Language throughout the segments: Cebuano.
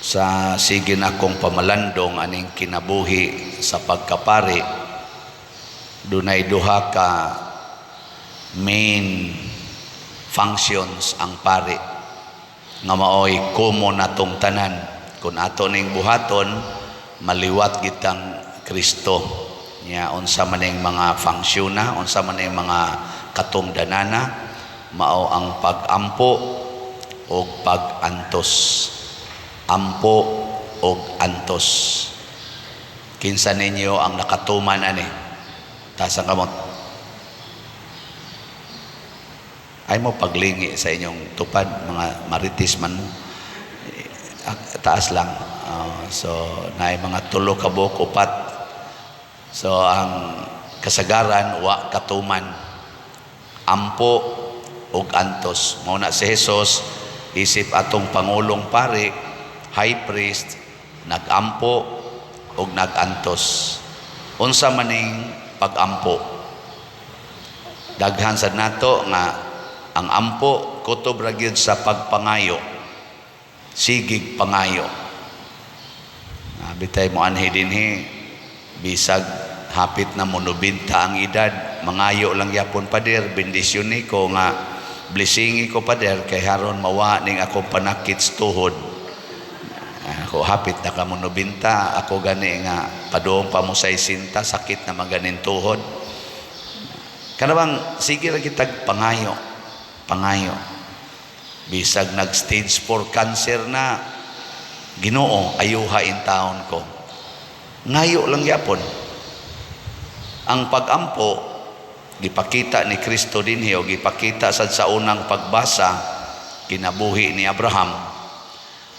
Sa sige nakong pamalandong aning kinabuhi sa pagkapari, dunay duha ka main functions ang pari nga maoy common natong tanan. Kung ato ning buhaton, maliwat kitang Kristo nya. Unsa man ning mga function na, unsa man ning mga katungdanana? Mao ang pag-ampo o pag-antos. Ampo og antos. Kinsa ninyo ang nakatuman ani? Taas ang kamot. Ay mo paglingi sa inyong tupad, mga maritis man mo. Taas lang. So naay mga tulo ka buok, upat. So ang kasagaran wa katuman ampo og antos. Mao na si Jesus, isip atong pangulong pari, high priest, nagampo og nagantos. Unsa maning pagampo? Daghan sad nato nga ang ampo kutob ra gyud sa pagpangayo, sigig pangayo. Bitay mo anhi dinhi, bisag hapit na monobinta ang edad, mangayo lang yapon, "Pader, bendisyon ni ko nga blessingi ko, pader, kay haron mawa ning akong panakit sa tuhod." Ako hapit na ka monobinta, ako gani nga padung pa mo sa isinta, sakit na maganin tuhod. Kanabang sige ra kitag pangayo, pangayo. Bisag nag stage 4 cancer na, "Ginoo, ayuha in taon ko." Ngayo lang yapon. Ang pagampo gipakita ni Kristo dinhi o gipakita sad sa unang pagbasa, kinabuhi ni Abraham.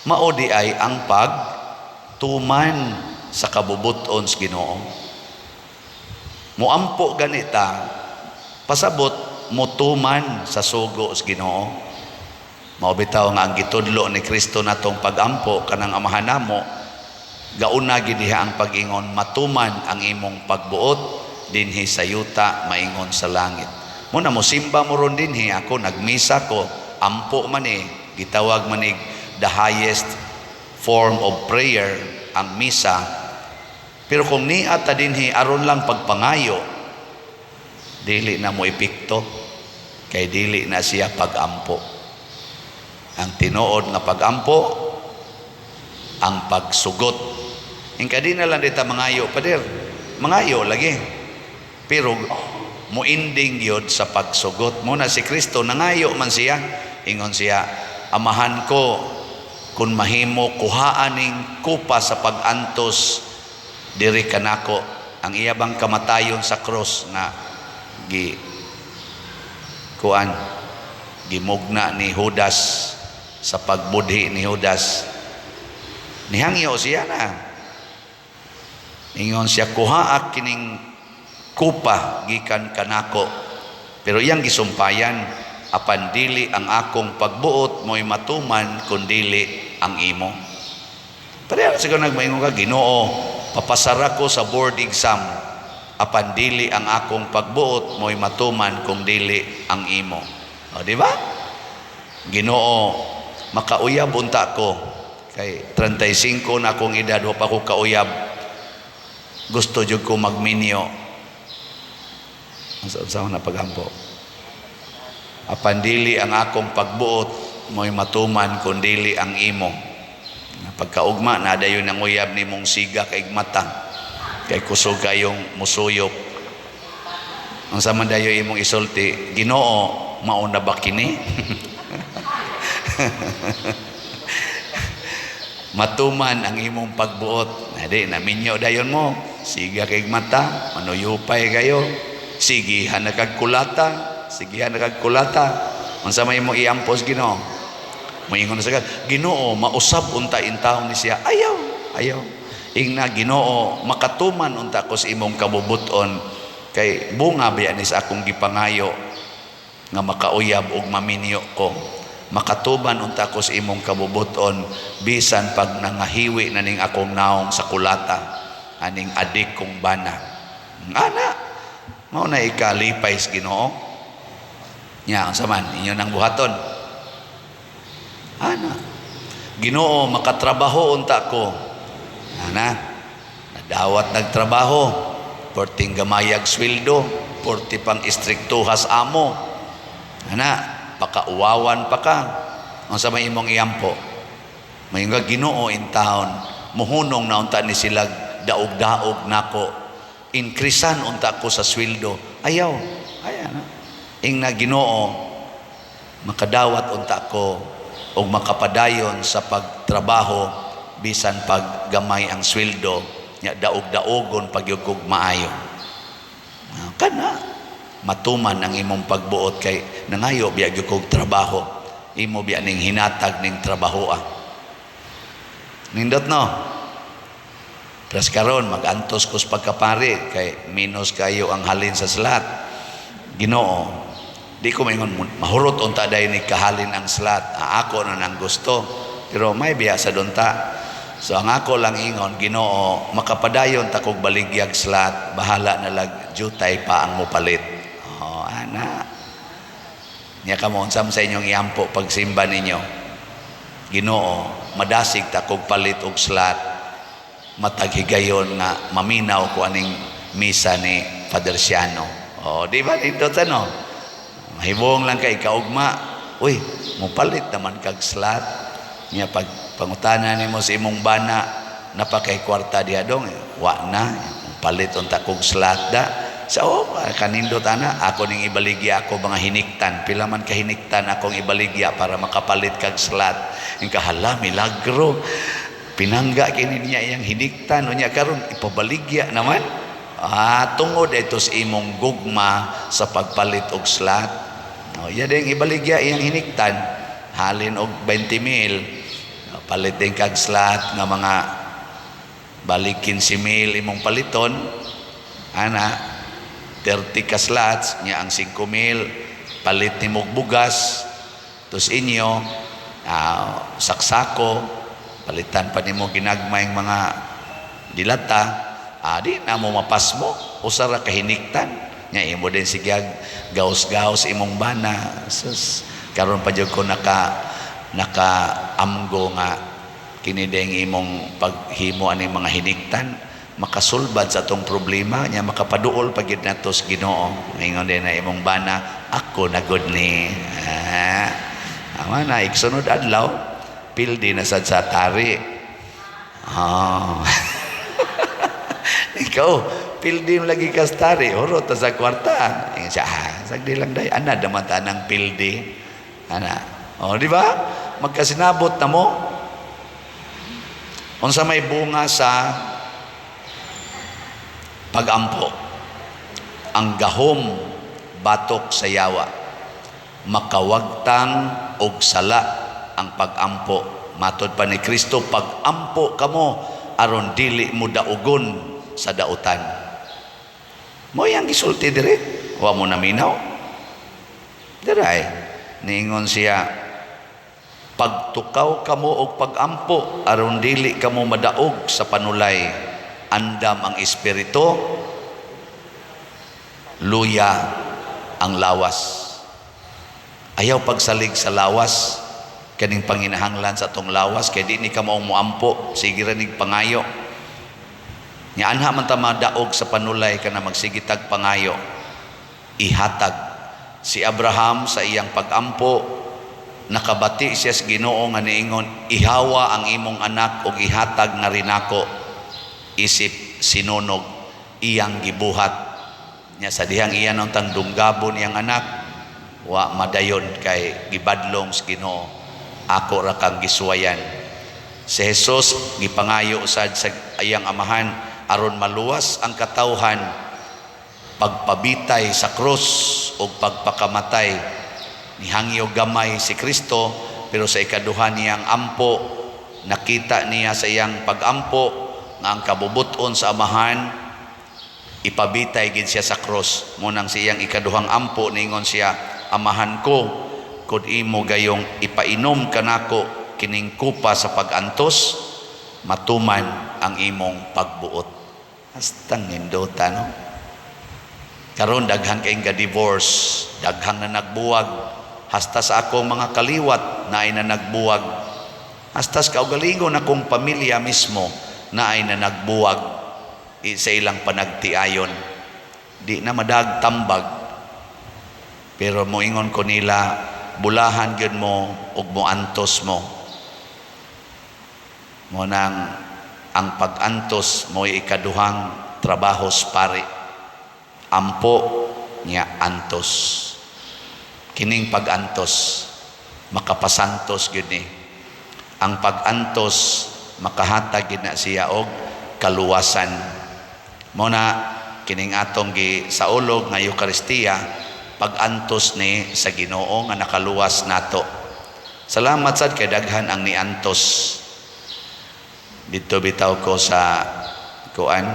Mao di ay ang pagtuman sa kabubuton sa Ginoo. Muampo ganita, pasabot mutuman sa sugo sa Ginoo. Mao bitaw nga ang gitudlo ni Kristo natong pagampo, kanang Amahan namo, gauna gid diha ang pag-ingon, "Matuman ang imong pagbuot dinhi sa yuta maingon sa langit." Mo na mosimba mo ron dinhi, ako nagmisa ko, ampo man eh, gitawag man ig the highest form of prayer ang misa. Pero kung niya ta dinhi aron lang pagpangayo, dili na mo epekto kay dili na siya pagampo. Ang tinuod nga pagampo, ang pagsugot. Ingka di na lang dita mangayo, "Pader," mangayo lagi. Pero muinding yun sa pagsugot. Mo na si Kristo, nangayo man siya. Ingon siya, "Amahan ko, kung mahimo kuhaan ning kupa sa pag-antos diri kanako." Ang iya bang kamatayon sa cross nga gi kuan, gimugna ni Judas, sa pagbudhi ni Judas, nihangyo siya na. Ingon siya, "Kuhaa kining kupa gikan kanako." Pero iyang gisumpayan, "Apan dili ang akong pagbuot mo'y matuman kundili ang imo." Pareha siguro nagmaingon ka, "Ginoo, papasara ko sa board exam." "Apan dili ang akong pagbuot mo'y matuman kung dili ang imo." O, di ba? "Ginoo, makauyab unta ko. Kay 35 na akong edad, wa pa ko kauyab. Gusto jud ko magminyo." Ang sa na pagampo? "Apan dili ang akong pagbuot mo'y matuman kun dili ang imo." Pagkaugma na dayon ang uyab nimong siga kay mata. Kay kusog kayong musuyop. Ang sa man dayo imong isulti, "Ginoo, mauna ba kini?" Matuman ang imong pagbuot. Adi, naminyo dayon mo. Siga kay mata, manuyupay kayo. Sigihan na kag kulata, sigihan na kag kulata. Unsa may imong iampos, Ginoo? Moingon sa "Ginoo, mausab unta intawon ni siya." Ayaw, ayaw. Ingna, "Ginoo, makatuman unta ko sa imong kabubuton kay bunga biya ni sa akong gipangayo nga makauyab og maminyo ko. Makatuman unta ko sa imong kabubuton bisan pag nangahiwi na ning akong naong sa kulata aning adik kong bana." Ana, mao na ikalipay sa Ginoo. Nya unsa man inyo nang buhaton? Ana. Ginoo, makatrabaho unta ko. Ana, nadawat nagtrabaho, porting gamayag sweldo, porti pang istriktuhas amo. Ana, pakauwawan pa ka. Unsa may imong iampo? Mayon ka, "Ginoo, in town, muhunong na unta ni sila daog-daog nako. Inkrisan unta ko sa sweldo." Ayaw. Ayan. Ingna, "Ginoo, makadawat unta ko og makapadayon sa pagtrabaho bisan pag gamay ang sweldo nya daog-daogon pagyud kog maayo." Ah, kana matuman ang imong pagbuot kay nangayo biya gyud kog trabaho, imo biya ning hinatag ning trabahoa. Nindot, no? Pras karon magantos ko sa pagkapari kay minus kayo ang halin sa slot. Ginoo, di ko maingon mahurot unta dahil ni kahalin ang slot. Ah, ako na nang gusto. Pero may biya sa dunta. So ang ako lang ingon, "Ginoo, makapadayon ta kog baligyag slot, bahala na lag jutay pa ang mopalit." Oh, ana. Nya kamo, unsa man sa inyong iampo pagsimba ninyo? "Ginoo, madasig ta kog palit og slot, matag higayon nga maminaw ko aning misa ni Father Siano." Oh, di ba nindot, ano? Mahibong lang kay kaugma. "Uy, mopalit naman kag slot." Nya pag pangutana nimo sa imong bana, "Napakay kwarta diha dong?" "Wa na." "Palit unta kog slot da." Sa oh, kanindot ana, ako ning ibaligya ako mga hiniktan. Pila man ka hiniktan akong ibaligya para makapalit kag slot? Yung kahala, milagro. Pinangga kini niya iyang hiniktan unya karon ipabaligya naman. Ah, tungod ito sa imong gugma sa pagpalit og slot. Oh, iya din ibaligya iyang hiniktan. Halin og 20 mil. Palit din kag slot nga mga balik 15 mil imong paliton. Ana, 30 ka slots, nya ang 5 mil, palit nimo og bugas, tos inyo, saksako, palitan pa nimo ginagmayng mga dilata, di na mo mapasmo, usa ra ka hiniktan. Nya imo din sigyag gaos-gaos imong bana. Sus, karon pa jud ko naka amgo nga kini ding imong paghimo aning mga hiniktan makasulbad sa atong problema nya makapaduol pa gyud nato sa Ginoo. Ingon din na imong bana, "Ako na gud ni." Ah, ama na iksunod adlaw pildi na sad sa tari. Oh. Ikaw, pildi mo lagi ka sa tari, hurot ta sa kwarta. Ingon siya, "Ah, sagdi lang day, ana naman ta ng pildi." Ana. Oh, di ba? Magkasinabot na mo. Unsa may bunga sa pagampo? Ang gahom batok sa yawa. Makawagtang og sala ang pagampo. Matod pa ni Kristo, "Pagampo kamo aron dili mo daugon sa dautan." Mo yang gisulti dire, wa mo naminaw. Diray, niingon siya, "Pagtukaw kamo og pagampo aron dili kamo madaog sa panulay. Andam ang espiritu, luya ang lawas." Ayaw pagsalig sa lawas, kaning panginahanglan sa atong lawas kay di ni ka maong moampo, sige ra nig pangayo. Nya anha man ta madaog sa panulay kana magsigitag pangayo. Ihatag si Abraham sa iyang pagampo, nakabati siya sa Ginoo nga niingon, "Ihawa ang imong anak og ihatag nga rinako isip sinunog." Iyang gibuhat. Nya sa dihang iya tang dunggabon iyang anak, wa madayon kay gibadlong sa Ginoo, "Ako ra kang gisuwayan." Si Jesus gipangayo sad sa iyang Amahan aron maluwas ang katawhan pagpabitay sa krus o pagpakamatay. Nihangyo gamay si Kristo, pero sa ikaduha niyang ampo, nakita niya sa iyang pagampo nga ang kabubuton sa Amahan ipabitay gid siya sa krus. Munang sa iyang ikaduhang ampo ningon siya, "Amahan ko, kung imo gayong ipainom kanako kining kupa sa pag-antos, matuman ang imong pagbuot." Hastang nindota, no? Karon daghan kayong ga-divorce, daghang na nagbuwag, hasta sa akong mga kaliwat na ay na nagbuwag. Hasta sa kaugalingon akong pamilya mismo na ay na nagbuwag sa ilang panagtiayon. Di na madag tambag. Pero moingon ko nila, bulahan gyud mo ug moantos mo. Mo nang ang pag-antos mo'y ikaduhang trabaho sa pari. Ampo niya, antos. Kining pag-antos makapasantos gyud ni. Ang pag-antos makahatag gyud na siya og kaluwasan. Mo na kining atong gi saulog nga Eukaristiya, pag-antos ni sa Ginoo nga nakaluwas nato. Salamat sad kay daghan ang niantos. Dito bitaw ko sa kuan,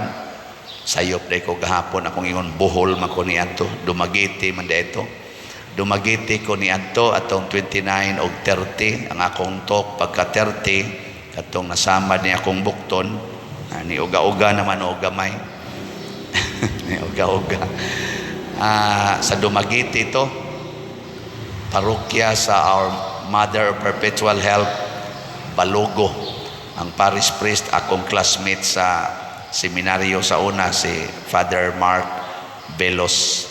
sayop day ko gahapon, akong ingon Bohol man ko niadto, Dumaguete man ito. Dumaguete ko niadto atong 29 og 30 ang akong talk. Pagka 30 katong nasamad ni akong bukton, ni uga-uga naman o gamay, ni uga-uga. Sa Dumaguete to, parokya sa Our Mother of Perpetual Help Balogo. Ang parish priest, akong classmate sa seminaryo sa una, si Father Mark Velos.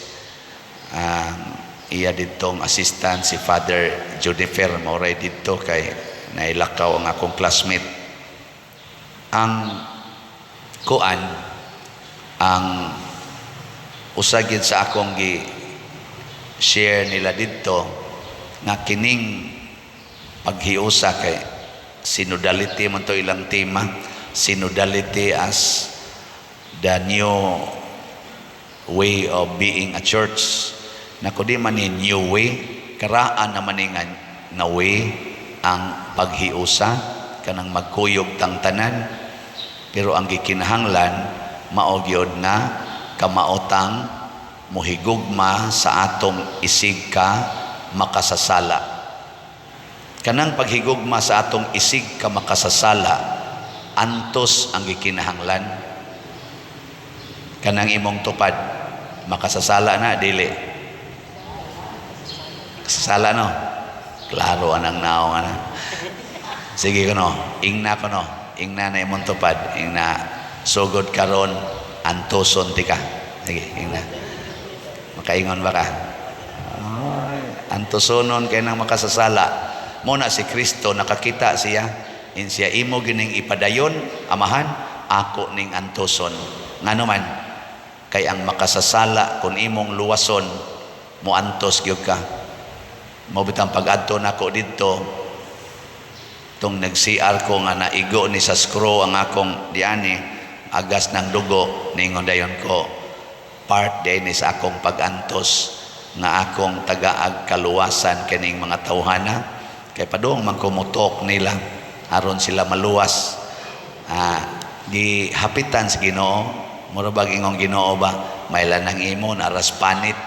Ang iya ditong assistant si Father Junifer, mao didto kay nailakaw ang akong classmate. Ang kuan, ang usa gid sa akong gi share nila didto nga kining paghiusa kay synodality man to ilang tema, synodality as the new way of being a church. Nako, di man ni new way, karaan naman ni nga way ang paghiusa, kanang magkuyog tang tanan, pero ang gikinahanglan mao gyud nga kamaotang mohigugma sa atong isig ka makasasala. Kanang paghigugma sa atong isig ka makasasala, antos ang gikinahanglan. Kanang imong tupad, makasasala na, dili? Kasasala, no? Klaro anang naong ana. Sige kuno, ingna kuno, ingna na imong tupad, ingna, "Sugod karon antoson tika." Sige, ingna. Makaingon ba ka? Ay, antosonon kay nang makasasala. Mo na si Kristo nakakita siya, in siya, "Imo gining ipadayon, Amahan, ako ning antoson." Ngano man? Kay ang makasasala kung imong luwason, moantos gyud ka. Mao bitang pag-adto nako didto, tong nag-CR ko nga naigo ni sa screw ang akong diani, agas ng dugo, ningon dayon ko, part din ni sa akong pag-antos nga akong tagaag kaluwasan kining mga tawhana, kay padung man kumutok nila aron sila maluwas. Gihapitan sa Ginoo, mura bag ingong Ginoo ba, "Maylan ang imo naras panit."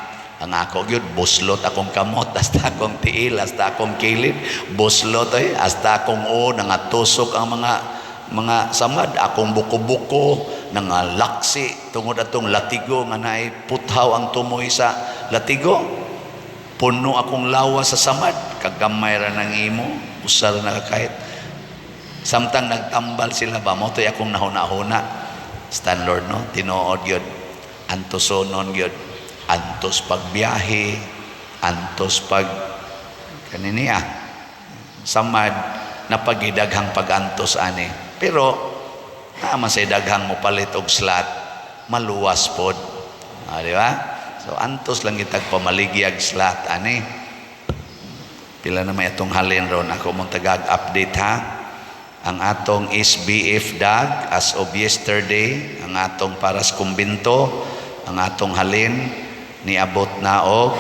Ang ako gyud, buslot akong kamot, hasta akong tiil, hasta akong kilid buslot ay, hasta akong o nangatusok ang mga samad, akong buko-buko nangalaksi tungod atong latigo nga naay puthaw ang tumoy sa latigo. Puno akong lawas sa samad. Kagamay ra ng imo, usa ra nakakahit. Samtang nagtambal sila ba mo to'y akong nahuna-huna, stand Lord, no, tinuod gyud, antosonon gyud, antos pagbiyahe, antos pag kaniniya samad, napagidaghang pag-antos ani. Pero naa man say daghang mo palit og slot, maluwas pod. Di ba? So antos lang kitag pamaligyag slot ani. Pila na may atong halin ron? Ako mong tagag update ha. Ang atong SBF DAG as of yesterday, ang atong paras kumbinto, ang atong halin niabot na og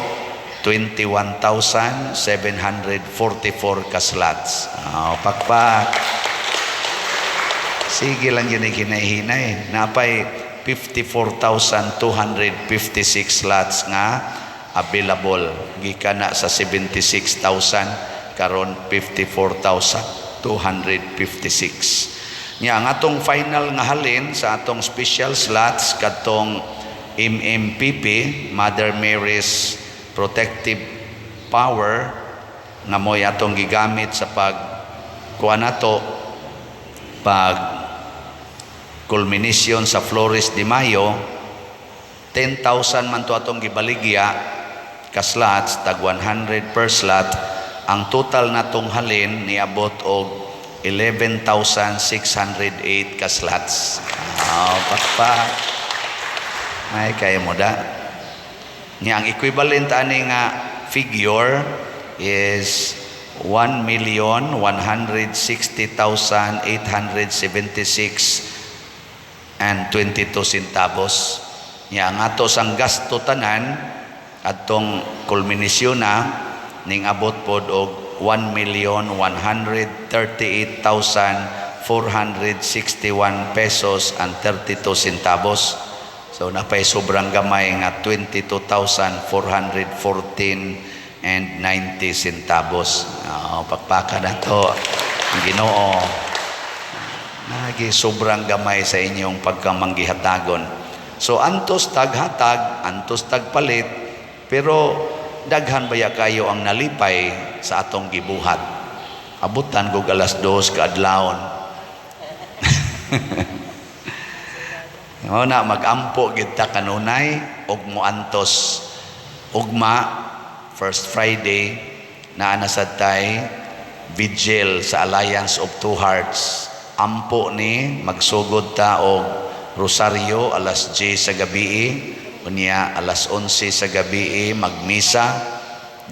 21,744 ka slots. Oh, pakpak. Sige lang yun ay kinahinay. Napay 54,256 slots nga available. Gikan na sa 76,000, karon 54,256. Nya ang atong final nga halin sa atong special slots kadtong MMPP, Mother Mary's Protective Power, nga mo'y atong gigamit sa pag kuan nato, pag culmination sa Flores de Mayo, 10,000 man to atong gibaligya ka slots, tag 100 per slot. Ang total natong halin niabot og 11,608 ka slots. Oh, pakpak. May kaya mo da. Nya ang equivalent ani nga figure is 1,160,876 and 22 centavos. Nya ang ato sang gasto tanan adtong kulminasyon na ning abot pod og 1,138,461 pesos and 32 centavos. So napay sobrang gamay nga 22,414 and 90 centavos. Oh, pakpaka na to. Ang Ginoo. Nagi sobrang gamay sa inyong pagkamanggihatagon. So antos taghatag, antos tagpalit, pero daghan baya kayo ang nalipay sa atong gibuhat. Abutan kog alas 2 kaadlawon. Mao na magampo gid ta kanunay og moantos. Ugma, first Friday, naa na sad tay vigil sa Alliance of Two Hearts. Ampo ni magsugod ta og rosaryo alas 10 sa gabi, unya alas 11 sa gabi magmisa,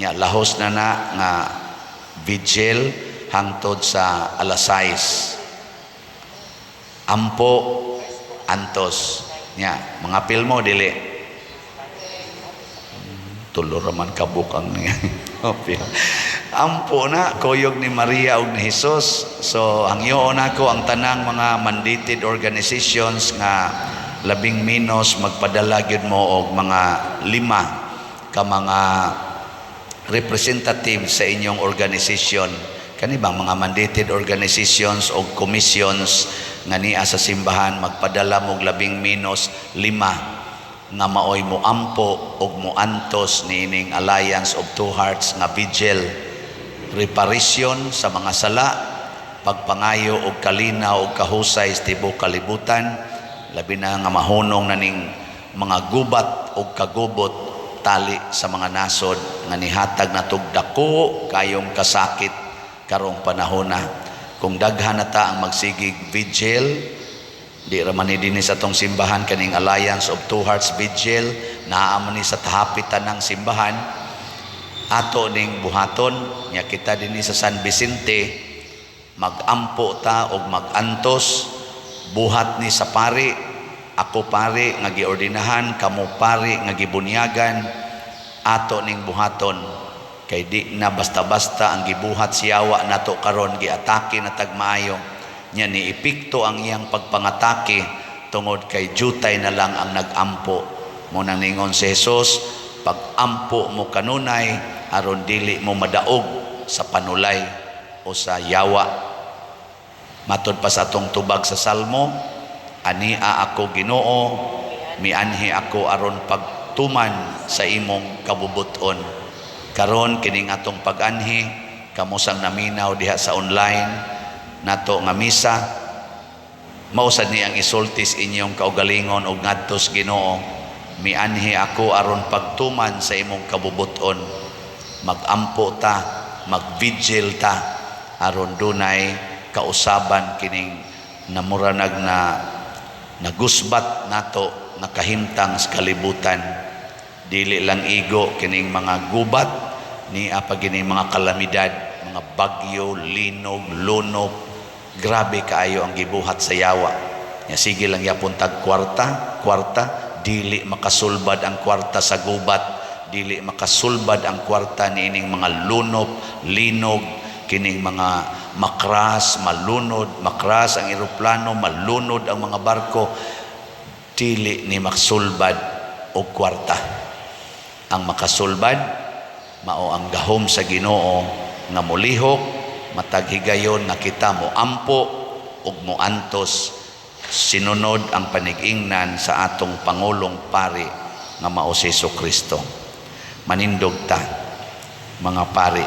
nya lahos na na nga vigil hangtod sa alas 6. Ampo, antos. Nya mga pilmo dili tulo raman kabukang niya. Ampo na kuyog ni Maria ug ni Jesus. So hangyoon nako ang tanang mga mandated organizations nga labing menos magpadala gyud mo og mga lima ka mga representative sa inyong organization, kani bang mga mandated organizations o commissions nga niya sa simbahan. Magpadala mo og labing menos lima nga maoy moampo og moantos niining Alliance of Two Hearts nga vigil, reparation sa mga sala, pagpangayo og kalinaw og kahusay sa tibuok kalibutan, labi na nga mahunong na ning mga gubat og kagubot tali sa mga nasod nga nihatag natog dako kayong kasakit karong panahona. Kung daghan na ta ang magsigig vigil, di ra man ni dinhi sa atong simbahan kaning Alliance of Two Hearts Vigil, naa man ni sa tahapitan ng simbahan. Ato ning buhaton. Nya kita dinhi sa San Vicente, magampo ta og magantos. Buhat ni sa pari, ako pari nga giordinahan, kamo pari nga gibunyagan, ato ning buhaton kay di na basta-basta ang gibuhat siyawa nato karon. Giatake na tag maayo nya, ni epekto ang iyang pagpangatake tungod kay jutay na lang ang nagampo. Mo nang ningon si Jesus, pag-ampo mo kanunay aron dili mo madaog sa panulay o sa yawa. Matod pa sa atong tubag sa Salmo, "Ania ako, Ginoo, mianhi ako aron pagtuman sa imong kabubuton." Karon kining atong pag-anhi, kamo sang naminaw diha sa online nato nga misa, mao sad ni ang isultis inyong kaugalingon og ngadtos Ginoo, mianhi ako aron pagtuman sa imong kabubuton. Magampo ta, magvigil ta aron dunay kausaban kining namuranag na nagusbat nato nga kahimtang sa kalibutan. Dili lang igo kining mga gubat ni apa, kining mga kalamidad, mga bagyo, linog, lunok. Grabe kaayo ang gibuhat sa yawa. Nya sige lang yapon tag kwarta kwarta, dili makasulbad ang kwarta sa gubat, dili makasulbad ang kwarta niining mga lunop, linog, kining mga makras, malunod, makras ang eroplano, malunod ang mga barko. Dili ni makasulbad og kwarta. Ang makasulbad mao ang gahom sa Ginoo nga molihok matag higayon nga kita mo ampo ug moantos sinunod ang panig-ingnan sa atong pangulong pari nga mao si Kristo. Manindog ta, mga pari.